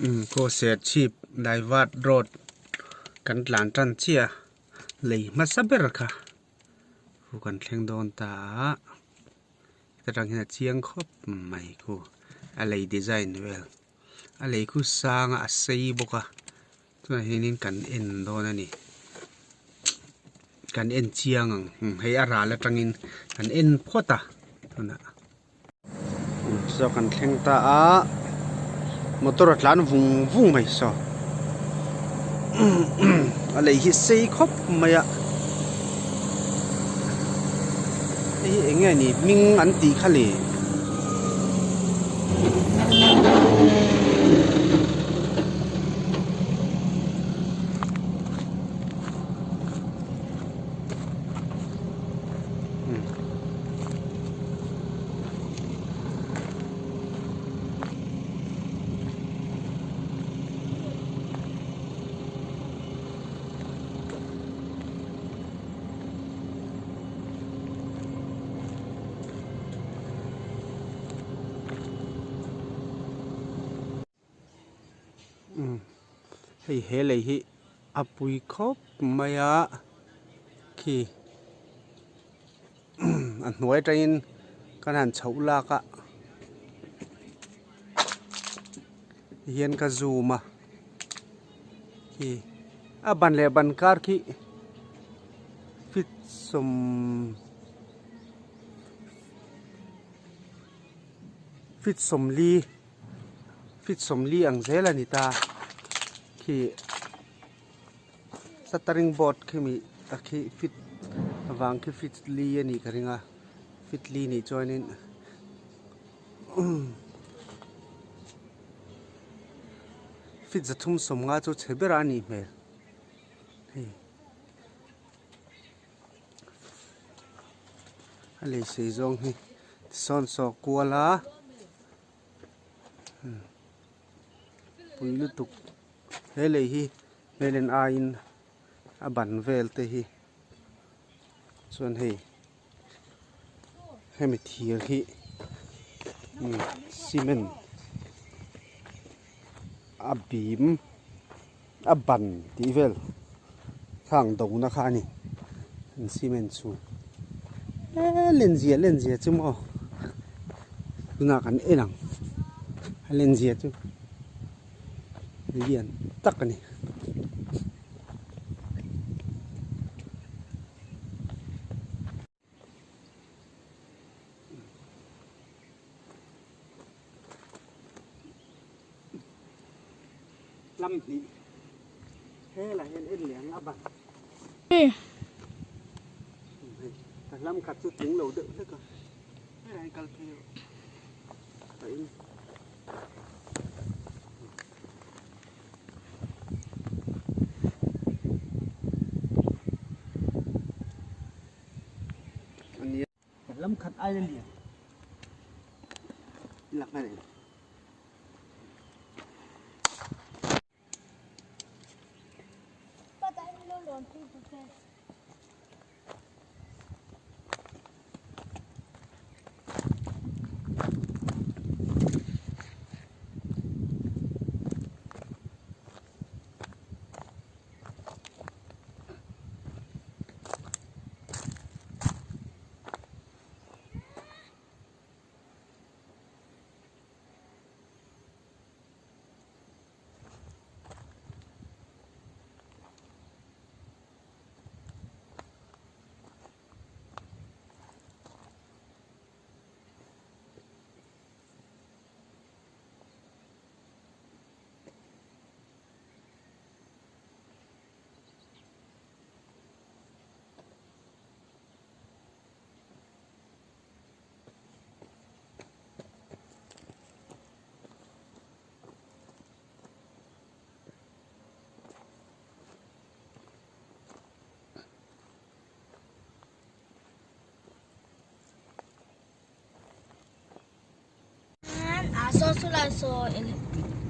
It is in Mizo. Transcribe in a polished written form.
Umm khaw Serchhip Daivat road kan tlan tan chiah a lei hmasa ber kha khu kan thleng dawn ta a heta tang hian a chiang khawp mai khu a lei design vel a lei khu sang a a sei bawk a tunah hianin kan en dawn a ni kan en chiang ang hei a ral atangin kan en phawt a tunah. Saw kan thleng ta a motor a tlan vung vung mai saw a lei hi sei khawp mai a hei hi eng nge ni hming an tih kha le. Hei he lei hi a pui khawp mai a khi a hnuai atangin kan han chhoh lak a tihian ka zoom a khi a ban leh ban kar khi feet sawm feet sawmli. Feet 40 ang zel a ni ta khi shuttering board khi mi a khi feet avang khi feet li a nih ka ring a feet li nih chuanin feet 350 chu chhe ber a nih hmel hei a lei sei zawng hi tisawn saw kual a. Pui lutuk he lei hi hmel en aiin a ban vel te hi chuan hei hemi thir hi cement a bim a ban tih vel khang do na kha a ni an cement chu eee lenzia lenzia chu maw tunah kan en ang a lenzia chu lian tak a ni. Lam hnih helah hian en leh ang a ban ka lam khat chu tling lo deuh hlek a helah hian kal phei rawh a in. Lam khat ai na lian lak na nei. A saw chu lai saw electric.